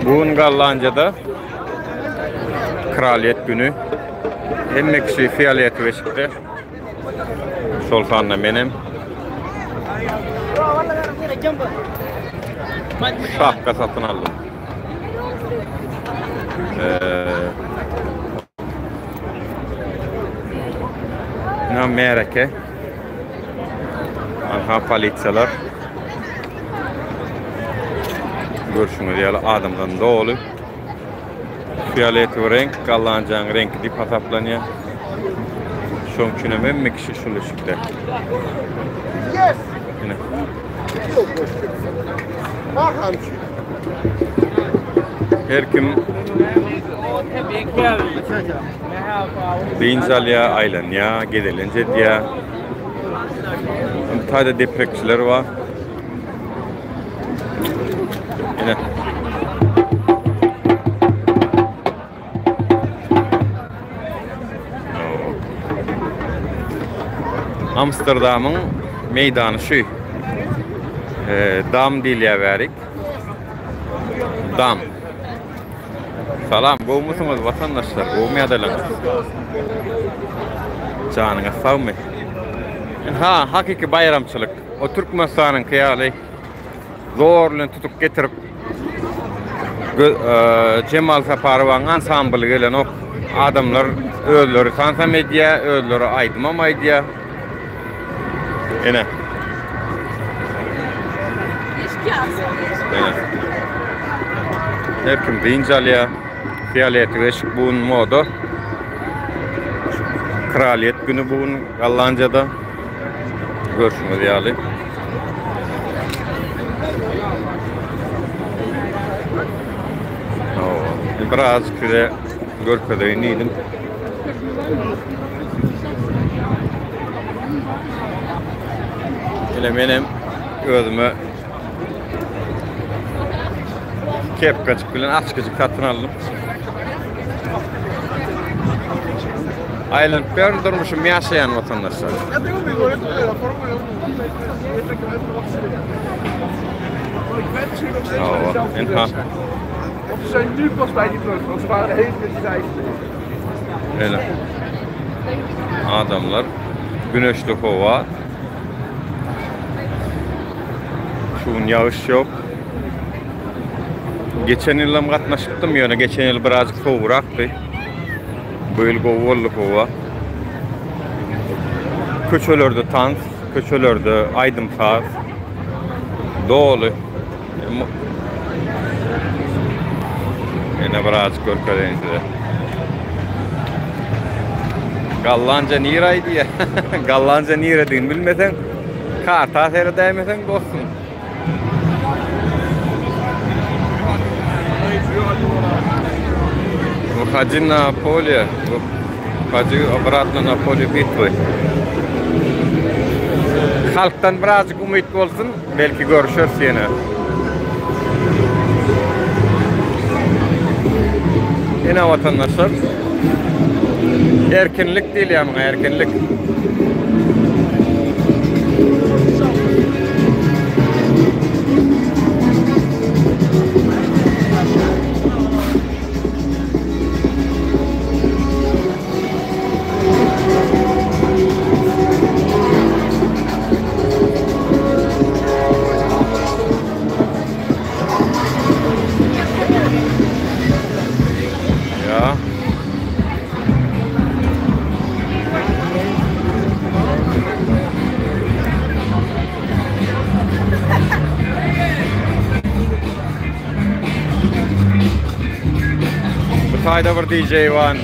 Bu gün Gollandiýada Kraliyet günü. Hemme kişi fioletowy eşikde. Şol sanda menem. Şapka satyn aldym. Ee, Ina märeke. Aha polisiýalar. Görşüňiz ýaly adamdan doly. Fioletowy reňk Gollandiýanyň reňki diýip hasaplanýar. Şoň üçin hem hemme kişi şul eşikde. Ine. Her kim dynç alýar, aýlanýar, gezelenç edýär. Bu taýda deprekçiler bar. Ine. Amsterdamyň meýdany şu. E, dam diýilýär bärik. Dam. Salam, gowmysyňyz watandaşlar, gowmy ýagdaýlaryňyz? Janyňyz sagmy? Ha, hakyky baýramçylyk. O Türkmenistanyňky ýaly zor bilen tutup getirip Jemal Saparowaň ansambly gelenok. Adamlar özleri tansam edýär, özleri aýdymam aýdýar. Ene. Ene. Her kim dynç alýar. Fioletowy eşik bu gün moda. Kraliyet günü bu gün Gollandiýada. Görşüňiz ýaly. Biraz size görkezeýin diýdim. Ine menem özüme kepkajyk bilen açgyjyk satyn aldym. Aýlanyp ýörün durmuşym ýaşaýan watandaşlar. Hawa, ynha. Ene. Adamlar güneşli howa. Şu gün ýagyş ýok. Geçen ýylam gatnaşypdym, ýöne geçen ýyl birazjyk sowugrakdy. Bu ýyl gowy boldy howa. Köçelerde tans, köçelerde aýdym-saz doly. Ýene birazjyk görkezeýin size. Gollandiýa nire diýýär. Gollandiýa niredigini bilmeseň, karta seredäýmeseň dostum. Выходи на поле, выходи обратно на поле битвы. Halkdan birazcık umyt bolsun, belki görüşeris ýene. Ine watandaşlar. Erkinlik diýilýär muňa, erkinlik. Ja. Bu taýda bir DJ bar.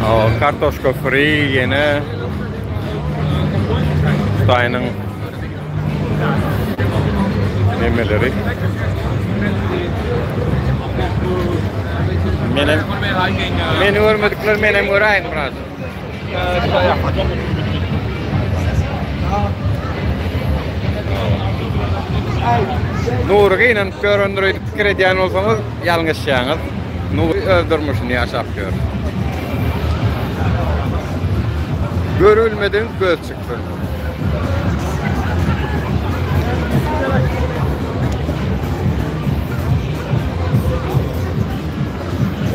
O, kartoşka fri ýene. Hytaýynyň nemeleri. Menem meni görmedikler menem göräýin biraz. Nury gynanyp ýörendir öýdüp pikir edýän bolsaňyz, ýalňyşýaňyz. Nury öz durmuşyny ýaşap ýör. Görülmedigiň göz çyksyn.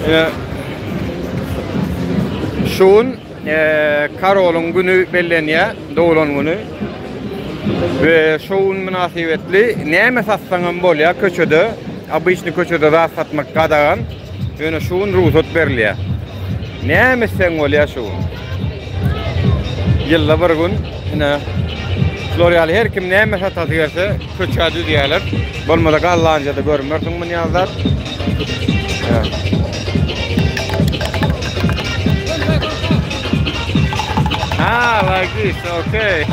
Ine, şu gün e, Karolyň güni bellenýär, doglan güni. We şu gün mynasybetli näme satsaňam bolýar köçede. Obyçny köçede zat satmak gadagan. Ýöne şu gün rugsat berilýär. Näme etseň bolýar şu gün. Ýylda bir gün ine şular ýaly her kim näme satasy gelse köçä düzýärler. Bolmasa Gollandiýada görmersiň muny ýaly zat. Ha, like this, okay.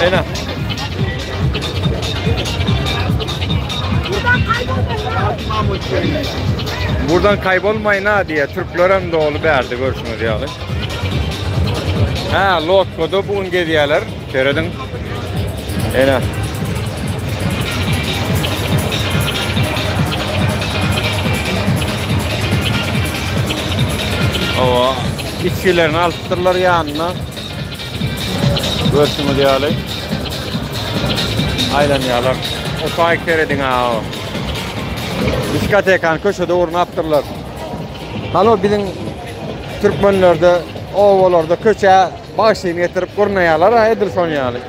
Ene. Buradan kaybolmayın ha diye Türkler hem dolu berdi görüşüňiz ýaly. Ha, lodkada bu gün gezýärler. Serediň. Ene. Owa, içgilerini alypdyrlar ýanyna. Görşüňiz ýaly. Aýlanýarlar. O taýyk serediň ha. Diskotekany köşede gurnapdyrlar. Halo biziň türkmenlerde obalarda köçä bagşyny getirip gurnaýarlar ha edil şon ýaly.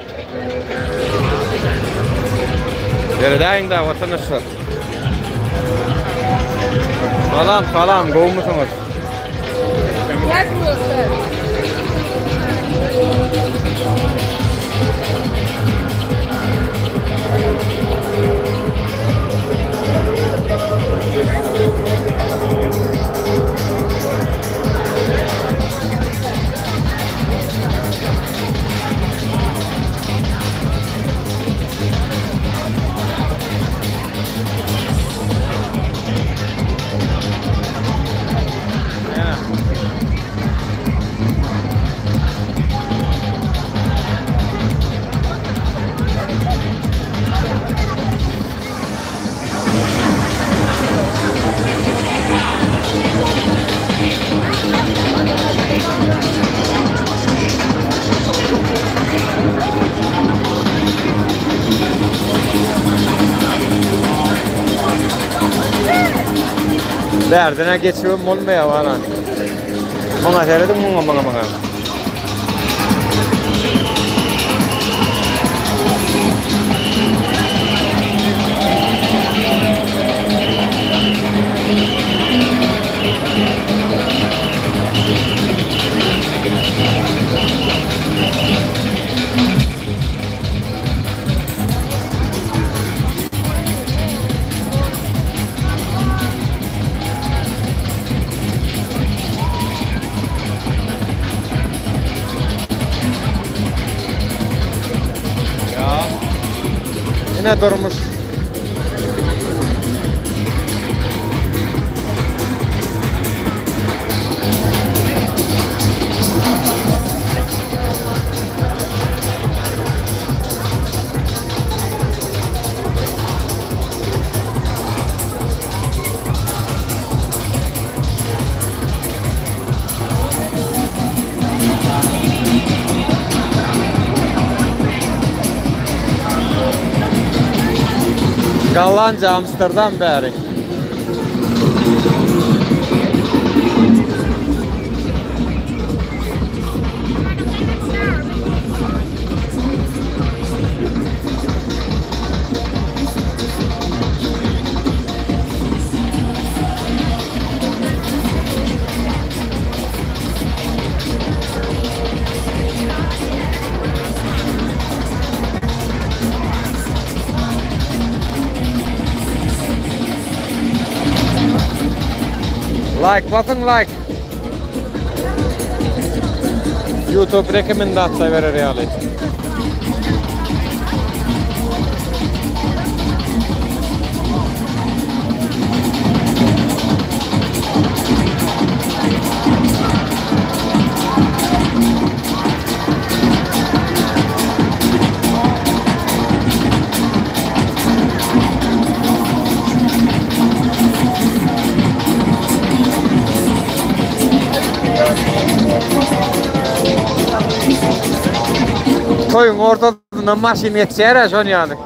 Seredäýiň da watandaşlar. Salam salam gowmysyňyz? Bärdene geçibem bolmaýar bana. Muňa serediň muňa muňa muňa. Ine durmuş. Gollandiýa, Amsterdam bäri. Like basyň like. YouTube rekomendasiýa berer ýaly. Toýuň ortasyndan maşyn geçýär-ä şon ýaly.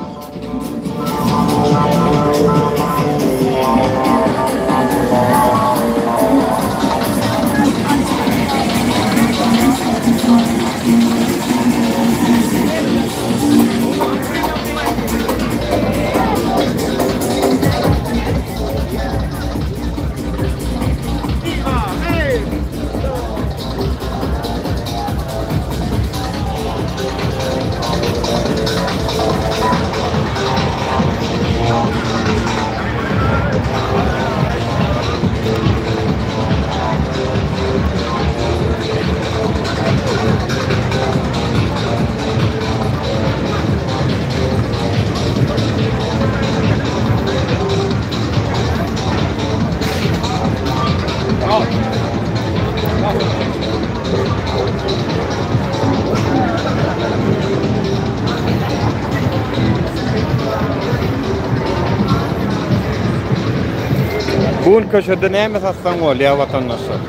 Bu gün köşede näme satsaň bolýar watandaşlar.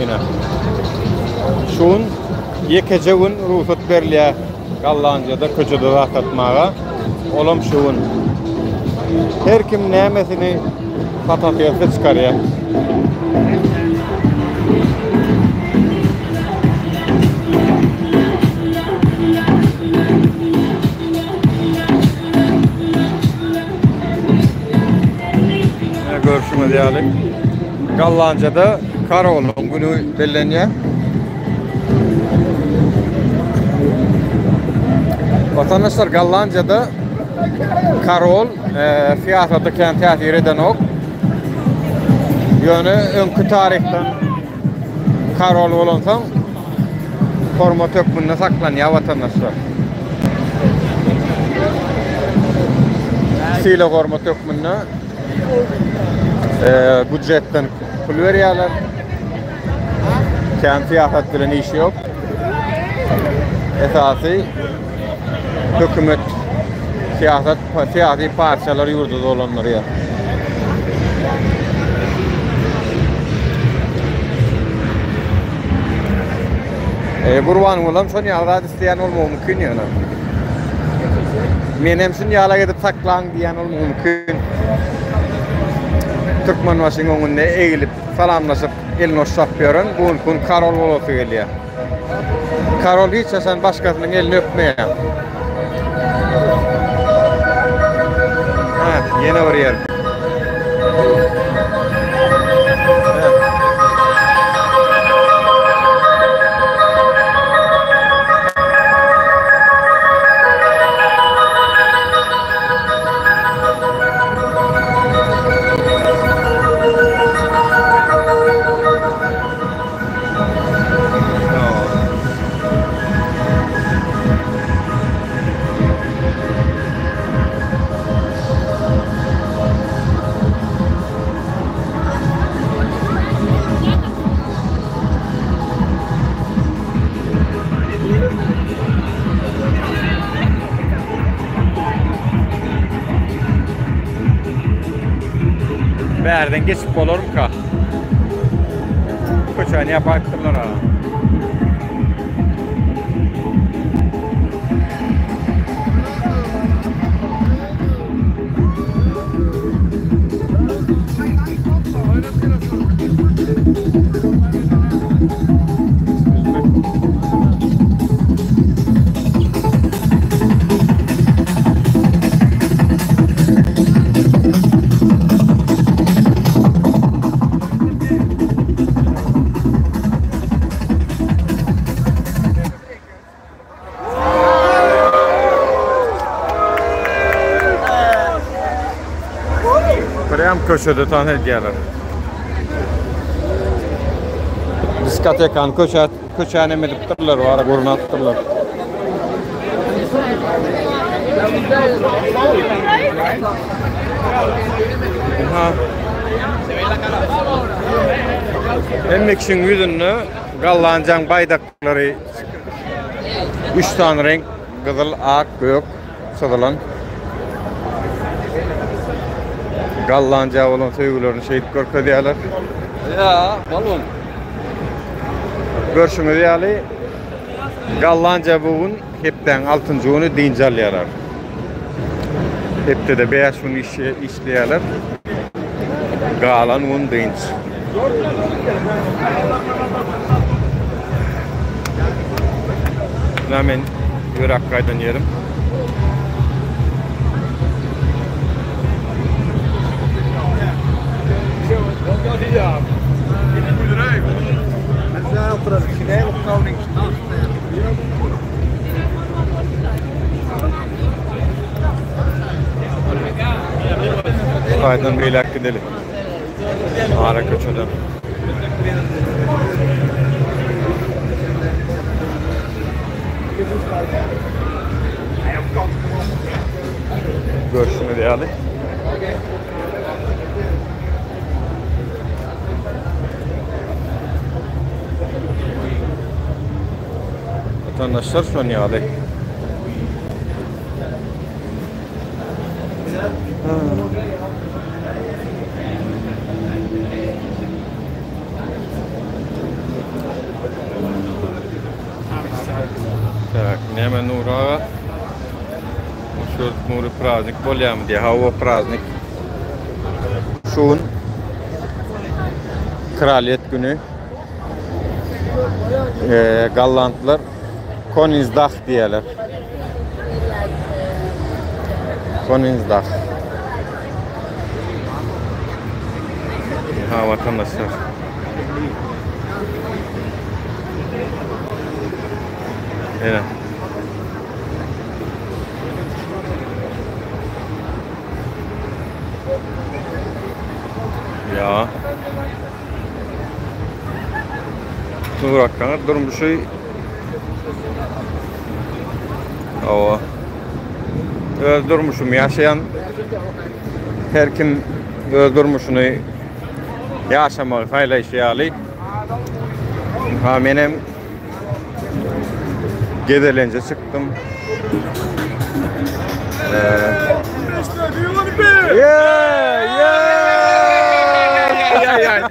Ine. Şu gün ýekeje gün rugsat berilýär Gollandiýada köçede zat satmaga. Olam şu gün. Her kim nämesini satasy gelse çykarýar. Görşüňiz ýaly Gollandiýada Karolyň güni bellenýär. Watandaşlar Gollandiýada karol e, syýasata kän täsir edenok. Ýöne öňki taryhdan karol bolansoň hormat hökmünde saklanýar watandaşlar. Sylag hormat hökmünde e, budjetden pul berýärler. Kän syýasat bilen işi ýok. Esasy hökümet syýasat syýasy partiýalar ýurdy dolandyrýar. E, Gurbangulam şon ýaly zat isleýän bolmagy mümkin ýöne. Men hem şun ýala edip saklaň diýen bolmagy mümkin. Türkmenbaşyň öňünde egilip salamlaşyp elini oşlap ýören bu gün karol bolasy gelýär. Karol hiç haçan başgasynyň elini öpmeýär. Ha, ýene bir ýer. Bärden geçip bolarmyka? Köçäni ýapaýypdyrlar ha. Görýäňmi köçede tans edýärler. Diskotekany köçä köçä neme edipdirler, bara gurnapdyrlar. Aha. Hemme kişiň ýüzünde Gollandiýaň baýdaklary üç sany reňk, gyzyl, ak, gök çyzylan. Gollandiýa bolan söýgülerini şeýdip görkezýärler. Ýa, balon. Görşüňiz ýaly, Gollandiýa bu gün hepdäň altynjy güni dynç alýarlar. Hepdede 5 gün işleýärler. Galan gün dynç. Ina men ýöräp gaýdan ýerim. Gaýdan beýläk gideli. Ara köçeden. Görşüňiz ýaly. Vatandaşlar şon ýaly. Tak, näme Nur aga? Şu Nury praznik bolýarmy diýýär. Hawa, praznik. Şu gün Kraliyet günü. Ee, Gollandlar Koningsdag diýerler. Koningsdag. Ha vatandaşlar. Ene. Ya. Nur akkaňa durmuşy Hawa. Öz durmuşymy ýaşaýan. Her kim öz durmuşyny ýaşamagy saýlaýşy ýaly. Ha menem gezelenje çykdym. Yeah, yeah. Ja, ja.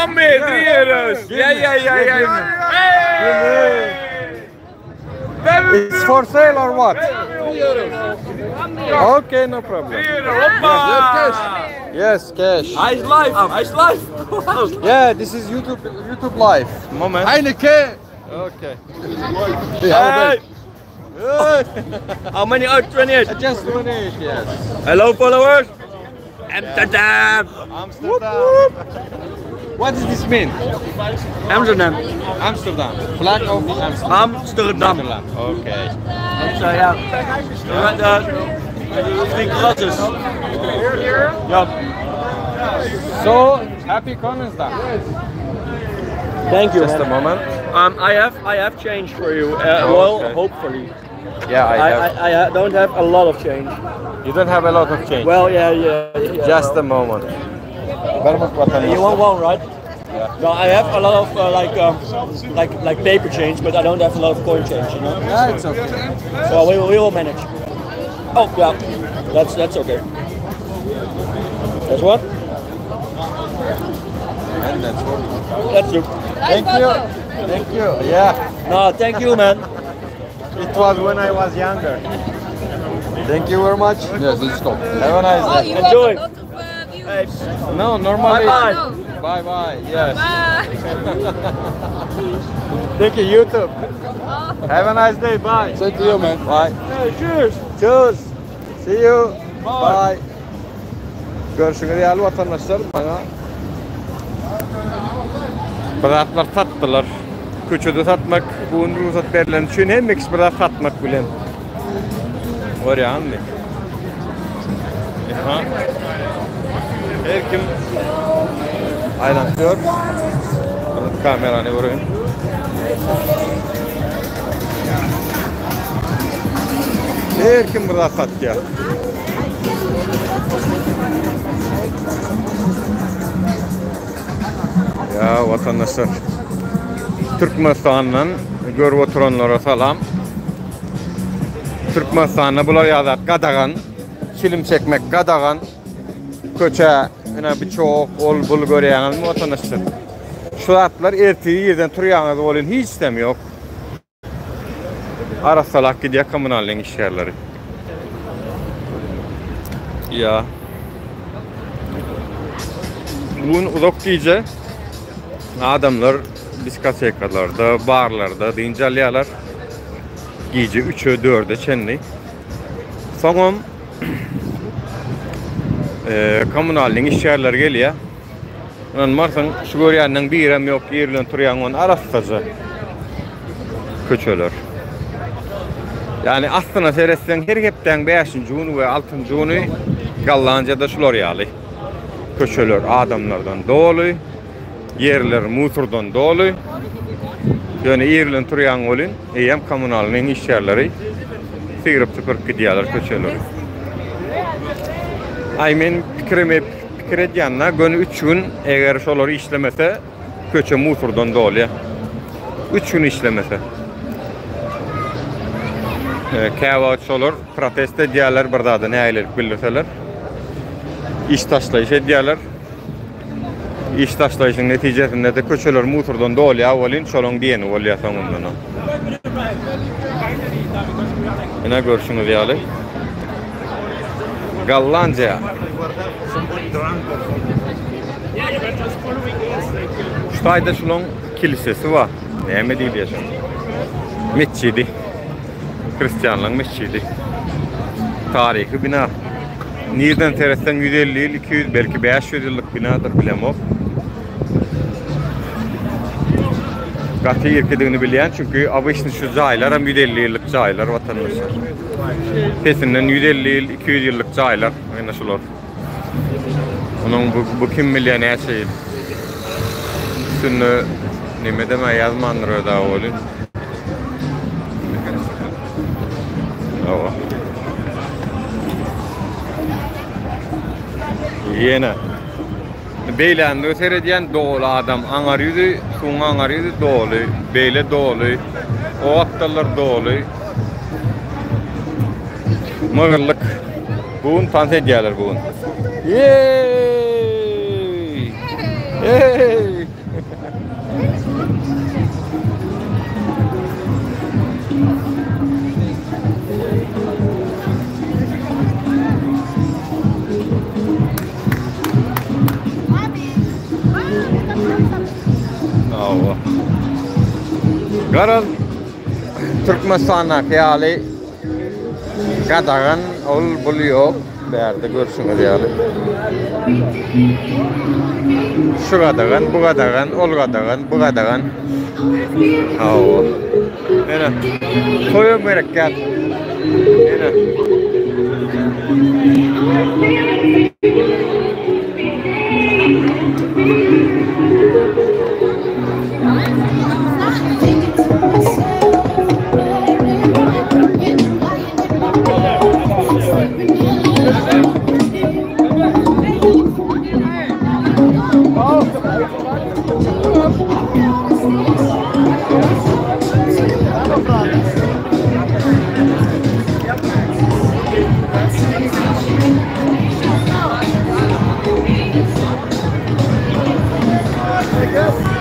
One beer, 3 euro's. Ja, ja, ja, ja. Hey! It's for sale or what? Okay, no problem. Hoppa! Yes, cash. Hij is live, hij is live. Yeah, this is YouTube YouTube live. Moment. Heineken! Okay. Hey! Hey. How many are 28? Just 28, yes. Hello followers! Amsterdam! Amsterdam. What does this mean? Amsterdam. Amsterdam. Flag of Amsterdam. Amsterdam. Okay. Ja. Ja, de gratis. Ja. So, happy Koningsdag. Thank you. Just a moment. Um, I have I have change for you. Uh, well, Okay. hopefully. Yeah, I I, have. I, I don't have a lot of change. You don't have a lot of change. Well, yeah, yeah. yeah Just well. a moment. Vermont You want one, right? No, I have a lot of uh, like um, like like paper change, but I don't have a lot of coin change. You know. Yeah, it's okay. So we, will- we will manage. Oh yeah, that's that's okay. That's what? And that's all. That's you. Thank you. Thank you. Yeah. No, thank you, man. It was when I was younger. Thank you very much. Yes, let's go. Have a nice Oh, day. you Enjoy. have a lot of uh, views. No, normally. Bye Bye bye. Yes. Bye. Thank you, YouTube. Have a nice day. Bye. Same to you, man. Bye. Hey, cheers. Cheers. See you. Bye. Görşüňiz ýaly watandaşlar maňa bir zatlar satdylar. Köçede satmak bu gün rugsat berlen üçin hemme kişi bir zat satmak bilen. Görýäňmi? Aha. Her kim aýlanyp ýör. Kamerany göreyim. Her kim bir zat satýar. Ya vatandaşlar. Türkmenistandan görüp oturanlara salam. Türkmenistanda bular ýazat gadagan. Çilim çekmek gadagan. Köçe ine bir çok ol bul görýäňizmi vatandaşlar? Şu zatlar ertir irden turýaňyz bolyn hiç dem ýok. Arassalap gidýär kommunalnyň işgärleri. Ýa. Bu gün uzak gije. Adamlar diskotekalarda, barlarda dynç alýarlar. Gije 3-e 4-e çenli. Soňam e, kommunalnyň işgärleri gelýär. Ynanmarsyň, şu görýäniň birem ýok, ýerlen turýan on arassaja köçeler. Ýani aslyna seretseň her hepdäň 5-nji güni we 6-njy güni Gollandiýada şular ýaly köçeler adamlardan doly, ýerler musurdan doly. Ýöne ýerlen turýan welin eýýäm kommunalnyň işgärleri syryp süpürip gidýärler köçeleri. Aý men pikirimi Pikir edýän-de, göni üç gün eger şolar işlemese, köçe musurdan dolýar. Üç gün işlemese. Käwagt şolar protest edýärler, bir zada nägilelik bildirseler. Iş taşlaýyş edýärler. Iş taşlaýşyň netijesinde-de köçeler musurdan dolýar welin, şolaň diýeni bolýar soňundan. Ine görşüňiz ýaly. Gollandiýa. Şu taýda şulaň kilisesi bar. Näme diýilýär şoňa? Metjidi. Hristianlaryň metjidi. Taryhy bina. Nirden seretseň 150 ýyl, 200, belki 500 ýyllyk binadyr bilemok. Gaty irkidigini bilýän çünki obyçny şu jaýlar hem 150 ýyllyk jaýlar watandaşlar. Pesinden 150 ýyl, 200 ýyllyk jaýlar ýene şular. Onuň bu, bu kim bilýär näçe ýyl. Üstünde neme deme ýazmandyr öz awali. Awa. Ýene Beýlände seredýän doly adam, aňar ýüzi, suwuň aňar ýüzi doly, beýle doly, o gapdallar doly. Mygyllyk. Bu gün tans edýärler bu gün. Yeeey! Hey! Hawa. Garaz Türkmenistandaky ýaly gadagan ol bul ýok. Bärde görşüňiz ýaly. Şu gadagan, bu gadagan, ol gadagan, bu gadagan. Hawa. Ene. Toýa gerek gel. Ene.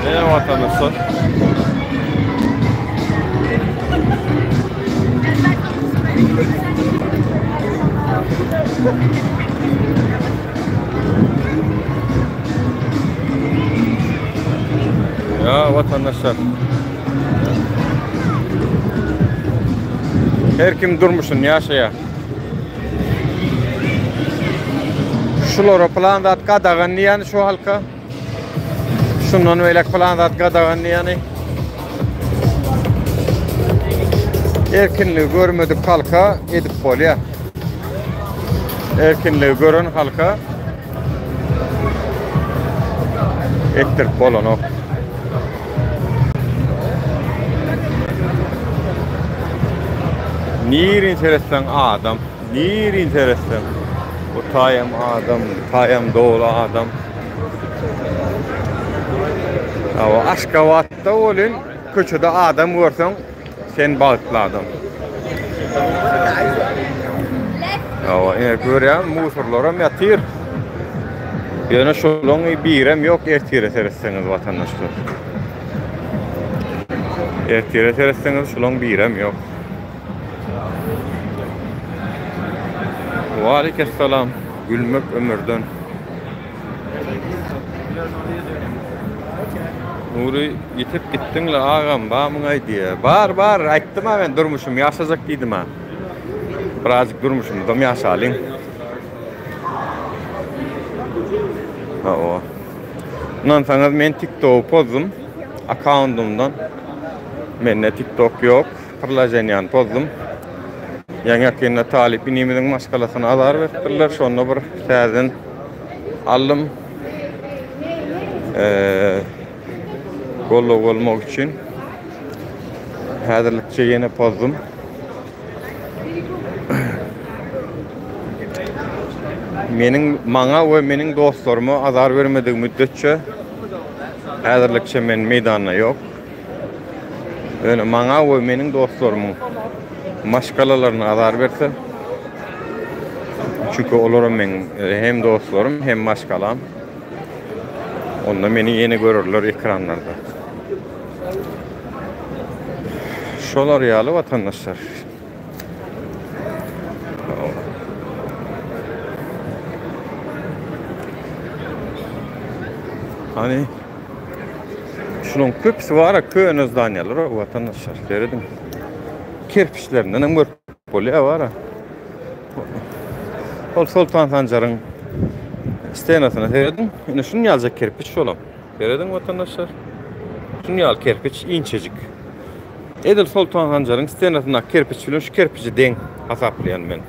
Ene vatandaşlar. Ya vatandaşlar. Her kim durmuşyn ýaşaýar. Şulara plan zat gadagan diýýän şu halka. Şundan beýläk plan zat gadagan diýýäni. Erkinligi görmedik halka edip bolýar. Erkinligi gören halka etdirip bolanok. Nirin seretseň adam, nirin seretseň. Bu taýam adam, taýam doly adam. Awa Aşgabatda bolun köçede adam görseň sen bagtly adam. Awa ine görýän musurlaram ýatyr. Ýöne şolaň birem ýok ertire seretseňiz watandaşlar. Ertire seretseňiz şolaň birem ýok. Waleykesselam. Gülmek ömürden. Nury ýitip gitdiňle agam bamyň diýýä. Bar bar aýtdym a men durmuşym ýaşajak diýdim a. Birazjyk durmuşymyzam ýaşalyň. Hawa. Ynansaňyz men TikToky pozdum. Akkauntymdan. Mende TikTok ýok. Priloženiýany pozdum. Ýaňy ýakynda talyp inimiziň maşgalasyna azar beripdirler. Şonda bir täzeden aldym. Eee goldaw bolmak üçin. Häzirlikçe ýene pozdum. Meniň maňa we meniň dostlaryma azar bermedigi müddetçe häzirlikçe men meýdanda ýok. Ýöne maňa we meniň dostlarymyň maşgalalaryna azar berse, çünki olaram meň hem dostlarym, hem maşgalam. Onda meni ýene görerler ekranlarda. Şolar ýaly watandaşlar. Hani şunuň köpüsi bar köne zdanýalar watandaşlar. Serediň. Kerpiçlerinden hem görüp bolýar bar. Ol Soltan Sanjaryň stenasyna serediň. Ine şunuň ýalyja kerpiç şolam. Serediň watandaşlar. Şunuň ýaly kerpiç inçejik. Edil Soltan Sanjaryň stenasyndaky kerpiç bilen şu kerpiçi deň hasaplaýan men.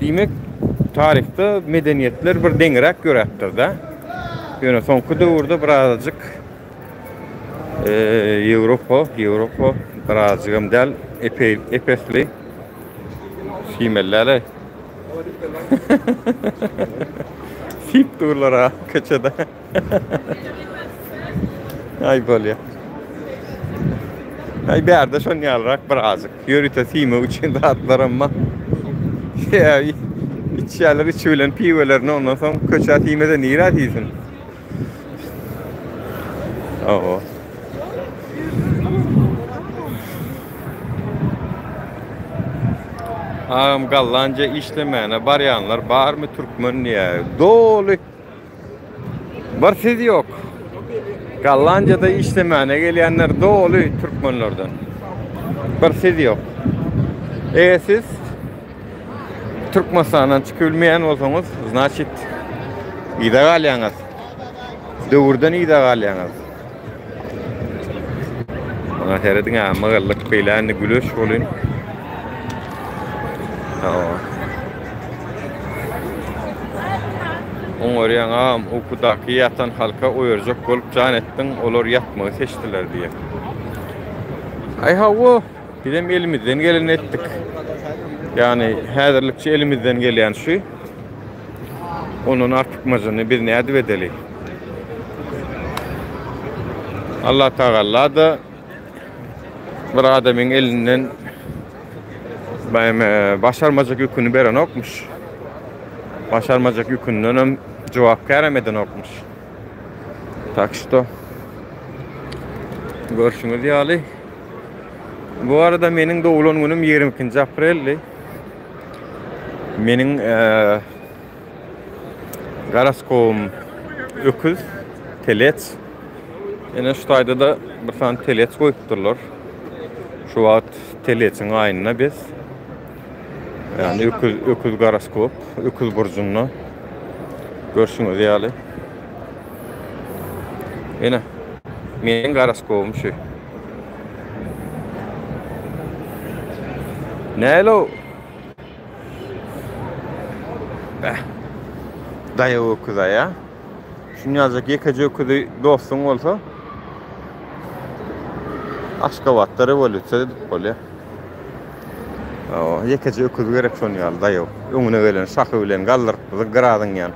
Diýmek, taryhda medeniýetler bir deňräk ýöräpdir-dä. Ýöne soňky döwürde birazajyk Ýewropa, Ýewropa birazajygam däl, epeý epesli simelläle. Sip durlar-a köçede. Aý bolýa. Aý bärde şon ýalyrak birazjyk ýörite siýmek üçin zatlaram bar. Sebäbi içýärler içi bilen piwelerini ondan soň köçä siýmese nirä siýsin. Oho. Agam Gollandiýa işlemäne barýanlar barmy türkmen diýýär. Doly. Bir siz ýok. Gollandiýada işlemäne gelýänler doly türkmenlerden. Bir siz ýok. Eger siz Türkmenistandan çykyp bilmeýän bolsaňyz, znaçit yza galýaňyz. Döwürden yza galýaňyz. Mana serediň ha, mygyllyk beýle indi güleş bolyn. Hawa. Oňarýaň agam, ukudaky ýatan halka oýarjak bolup jan etdiň, olar ýatmagy seçdiler diýe. Aý hawa, bizem elimizden gelenini etdik. Ýagny häzirlikçe elimizden gelýän şu. Ondan artykmajyny biz nädip edeli? Allah Tagalla-da bir adamyň elinden başarmajak ýüküni berenokmyş. Başarmajak ýükündenem jogapkärem edenokmyş. Tak şto görşüňiz ýaly bu arada meniň doglan günüm 22-nji apreldi. Meniň goroskopym öküz, telec. Ene şu taýda-da bir sany telec goýupdyrlar. Şu wagt teleciň aýynda biz. Ýagny öküz, öküz goroskop, öküz burjunda. Görşüňiz ýaly. Ene meniň goroskopym şu. Nälo? Beh. Daýaw öküz aýa. Şuny ýaljak ýekeje öküzi dostuň bolsa Aşgabatda rewolýusiýa edip bolýar. Hawa, ýekeje öküz gerek şony ýaly daýaw. Öňüne gelen şahy bilen galdyryp gyra zyňýan.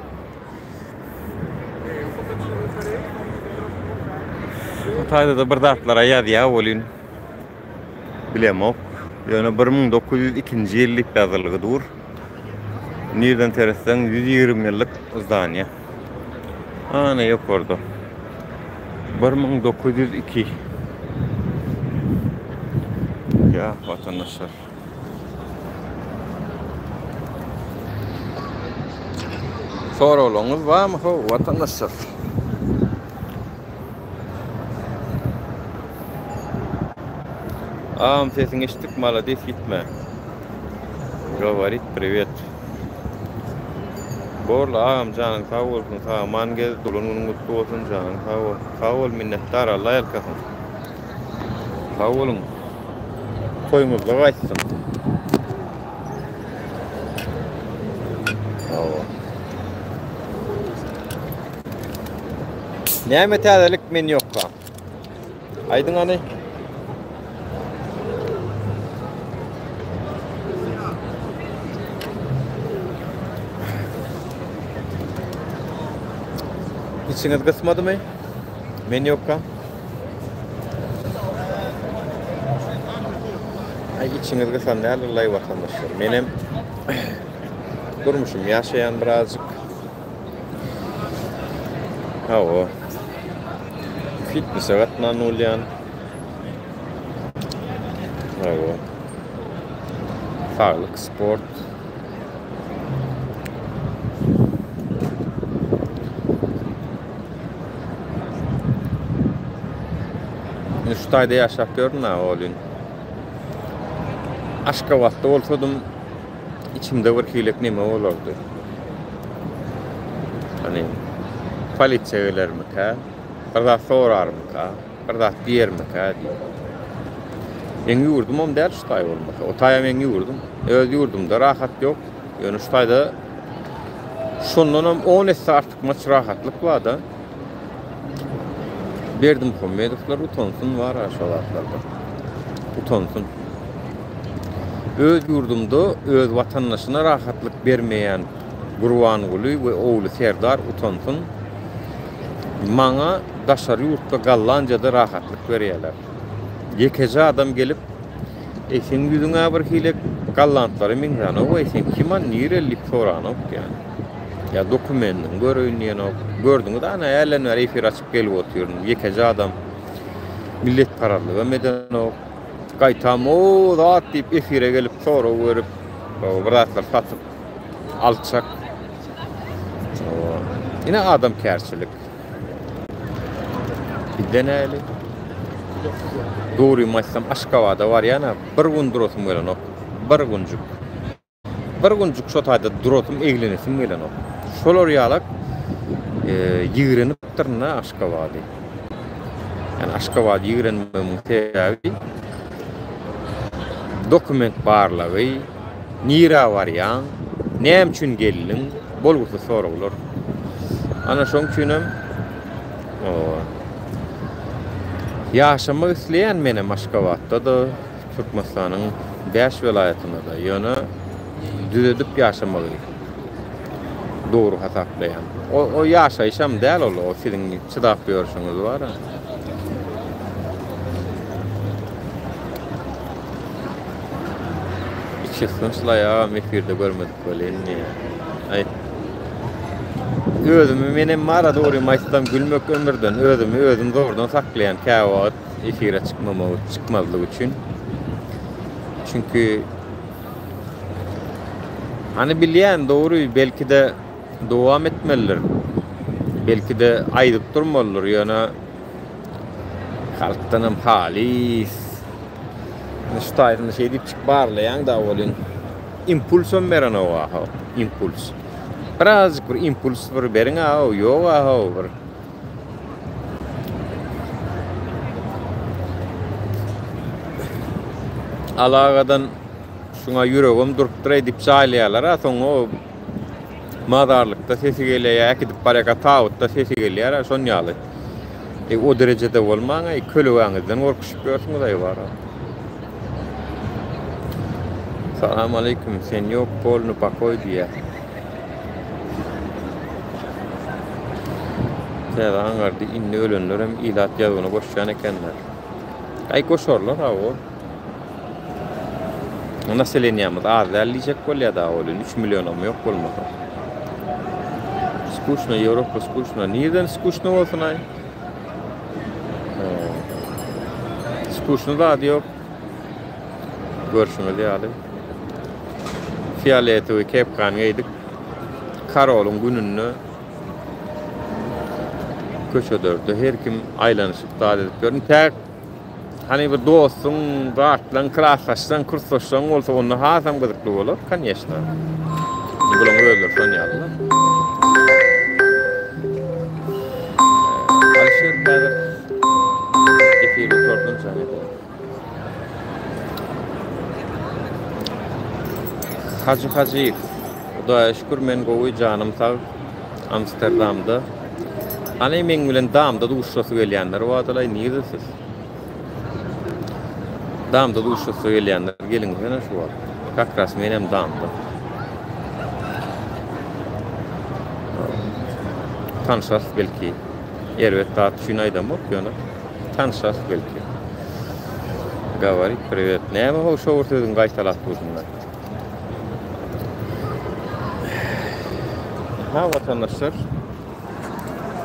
Bu taýda-da bir zatlara ýazýar welin bilemok. Ýöne 1902-nji ýyl diýip ýazylgy dur. Nirden seretseň 120 ýyllyk zdaniýa. Ana ýokarda. 1902. Ýa watandaşlar. Soraglaryňyz barmy how watandaşlar? Agam sesiňi eşitdik malades gitme. Govorit privet. Borly agam janyň sag bolsun sag-aman gez dolan günüň gutly bolsun janyň sag bol. Sag bol minnetdar Alla ýalkasyn. Sag boluň. Toýuňyzda gaýtsyn. Hawa. Näme täzelik men ýokka? Aýdyň hany. Içiňiz gysmadymy? Men ýokka. Aý içiňiz gysan däldir laý watandaşlar. Menem durmuşym ýaşaýan birazjyk. Hawa. Fitnese gatnan bolýan. Hawa. Saglyk, sport. Indi şu taýda ýaşap ýörün ha oglum. Aşgabatda bolsadym içimde bir hilek neme bolardy. Hani polisiýa gelermikä? Bir zat sorarmyka? Bir zat diýermikä diýip. Meň ýurdumam däl şu taý bolmasa. O taýa meň ýurdum. Öz ýurdumda rahat ýok. Ýöne şu taýda şondanam 10 esse artykmaç rahatlyk bar-da. Berdimuhamedowlar utansyn bar-a şo zatlardan. Utansyn. Öz ýurdumda öz watandaşyna rahatlyk bermeýän Gurbanguly we ogly Serdar utansyn. Maňa daşary ýurtda Gollandiýada rahatlyk berýärler. Ýekeje adam gelip, Eý seň ýüzüň-ä bir hili gollandlara meňzänok-eý, sen kim-a, nireli diýip soranok ýa. Ýa dokumendiňi göreýin diýenok. Gördüňiz ana hälden bäri efir açyp gelip otyryn. Ýekeje adam milletparazlygam edenok. Gaýtam o zat diýip efire gelip sorag berip, bir zatlar satyp alçak. Ine adamkärçilik. Bizde näli? Dogrymy aýtsam Aşgabada barýan-a bir gün durasym gelenok. Bir günjük. Bir günjük şo taýda durasym, eglenesim gelenok. Şolar ýalak ýigrenipdirin-dä Aşgabady. Ýani Aşgabady ýigrenmegimiň sebäbi dokument barlagy, nirä barýaň, näme üçin geldiň, bolgusyz soraglar. Ana şoň üçinem ýaşamak isleýän menem Aşgabatda-da, Türkmenistanyň bäş welaýatynda-da, ýöne düzedip ýaşamagy dogry hasaplaýan. O, o ýaşaýyşam däl ol, o siziň çydap ýörşüňiz bar-a. Içgysgynçlaý agam efirde görmedik welin diýýär. Aý. Özümi menem bar-a dogrymy aýtsam gülmek ömürden özümi özüm zordan saklaýan käwagt. Efire çykmamak, çykmazlyk üçin. Çünki Hani bilýän dogry belki-de dowam etmelidir. Belki-de aýdyp durmalydyr, ýöne halkdanam halys. Şu taýsyny şeý diýip çyk barlaýaň da welin impulsam berenok aho, impuls. Birazjyk bir impuls bir beriň aho, ýok aho bir. Alagadan şuňa ýüregim durupdyr diýip jaýlaýarlar ha soň o. Mazarlykda sesi gelýär ýa äkidip barýarka tabytda sesi gelýär-ä şon ýaly. E, o derejede bolmaň-aý, kölegäňizden gorkuşyp ýörsüňiz-aý wara. Salam aleýkum, sen ýok, polny pokoý diýýär. Täze aňardy, indi ölenlerem ilat ýazuwyna goşýan ekenler. Aý goşarlar hawa. Naseleniýamyz az däl diýjek bolýar da ol 3 millionam ýok bolmasa. Skuşno Ýewropa skuşno. Nirden skuşno bolsun aý? Skuşno zady ýok. Görşüňiz ýaly. Fioletowy kepkany geýdik. Karolyň gününde köçelerde her kim aýlanyşyp zat edip ýör. Intäk Hany bir dostuň, zatlaň, klasdaşlaň, kursdaşlaň bolsa onda hasam gyzykly bolar, konýeçna. Bulaň özleri şon ýalylar. Alişer häzir efir gutardan jaň eder. Hajy Hajyýew, Hudaýa şükür men gowy, janym sag. Amsterdamda. Hany meň bilen damda duşuşasy gelýänler wadalaý nirde siz? Damda duşuşasy gelýänler geliňsene şu wagt. Kak ras menem damda. Tanşarys belki. Erbet zat üçin aýdamok ýöne. Tanşarys belki. Gawarit priwet. Näme ho şo bir sözüňi gaýtalap dursuň-da. Ha watandaşlar.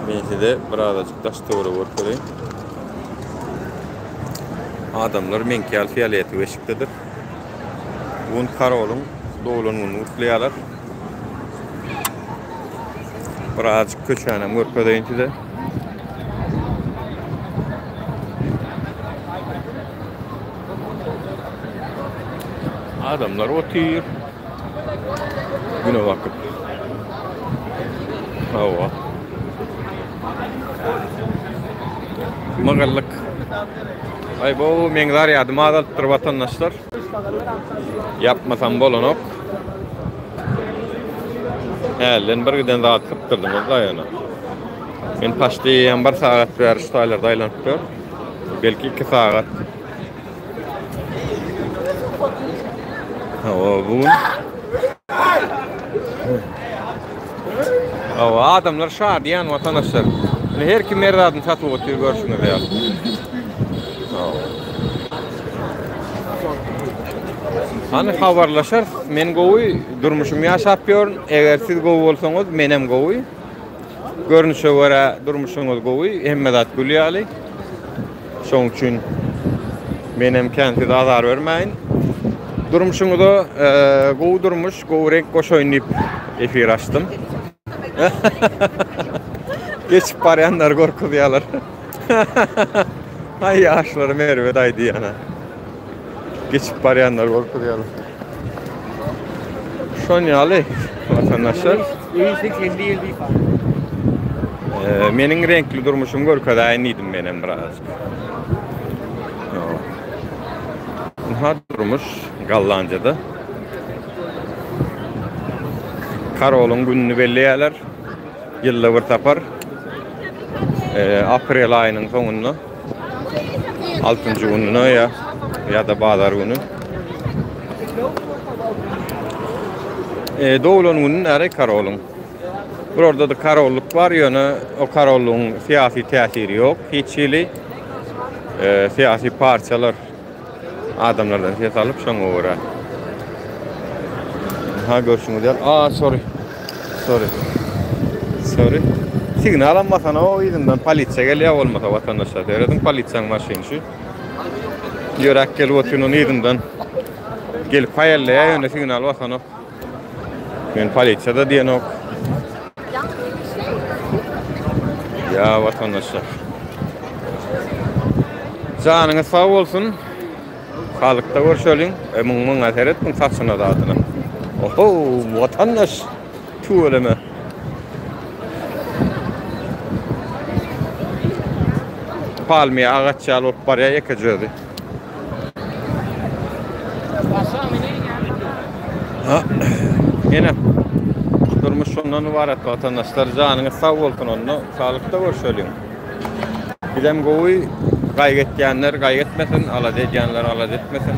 Men size birazajyk daş töweregi görkezeýin. Adamlar meňki ýaly fioletowy eşikdedir. Bu gün Karolyň doglan gününi gutlaýarlar. Birazajyk köçäni görkezeýin size. Adamlar otyr. Güne bakyp. Hawa. Mygyllyk. Aý bu meň zarýadym azalypdyr watandaşlar. Ýapmasam bolanok. Hälden bir giden zat sypdyrdyňyz daýana. Men paşdy hem bir sagat bäri şu taýlarda aýlanyp ýör. Belki 2 sagat. Hawa, bu gün Hawa, adamlar şadyýan watandaşlar. Indi her kim her zadyny satyp otyr görşüňiz ýaly. Hawa. Hany habarlaşarys. Men gowy durmuşymy ýaşap ýörün. Eger siz gowy bolsaňyz, menem gowy. Görnüşe görä durmuşyňyz gowy, hemme zat gül ýaly. Şoň üçin menem kän size azar bermäýin. Durmuşyňyza gowy durmuş, gowy reňk goşaýyn diýip efir açdym. Geçip barýanlar gorkuzýarlar. Aý ýaşlarym erbet aýdýana. Geçip barýanlar gorkuzýarlar. Şon ýaly watandaşlar. Meniň reňkli durmuşymy görkezäýin diýdim menem biraz. Ynha durmuş Gollandiýada. Karolyň gününi belleýärler. Ýylda bir sapar. Aprel aýynyň soňunda. Altynjy gününe ýa ýa-da bazar güni. E, doglan güni näre karolyň? Bularda da karollyk bar, ýöne o karollygyň syýasy täsiri ýok hiç hili. E, syýasy partiýalar adamlardan ses alyp şoňa görä. Ha görşüňiz ýaly. A, sorry. Sorry. Sorry. Signalam basana o yzyndan polisiýa gelýär bolmasa watandaşlar. Serediň polisiýanyň maşyny şu. Ýöräp gelip otyr onuň yzyndan. Gelip haýallaýar ýöne signal basanok. Men polisiýada diýenok. Ýa watandaşlar. Janyňyz sag bolsun. Saglykda görşeliň. E muň muňa seret muň saçyna zadyna. Oho, watandaş. Tüweleme. Palmiýa agaç ýaly bolup barýar ýekeje özi. Ha, ene. Durmuş şondan ybarat watandaşlar. Janyňyz sag bolsun onda. Saglykda görşeliň. Bizem gowy gaýgy etýänler gaýgy etmesin, alada edýänler alada etmesin.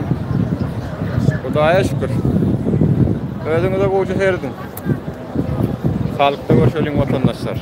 Hudaýa şükür. Özüňize gowja serediň. Saglykda görşeliň watandaşlar.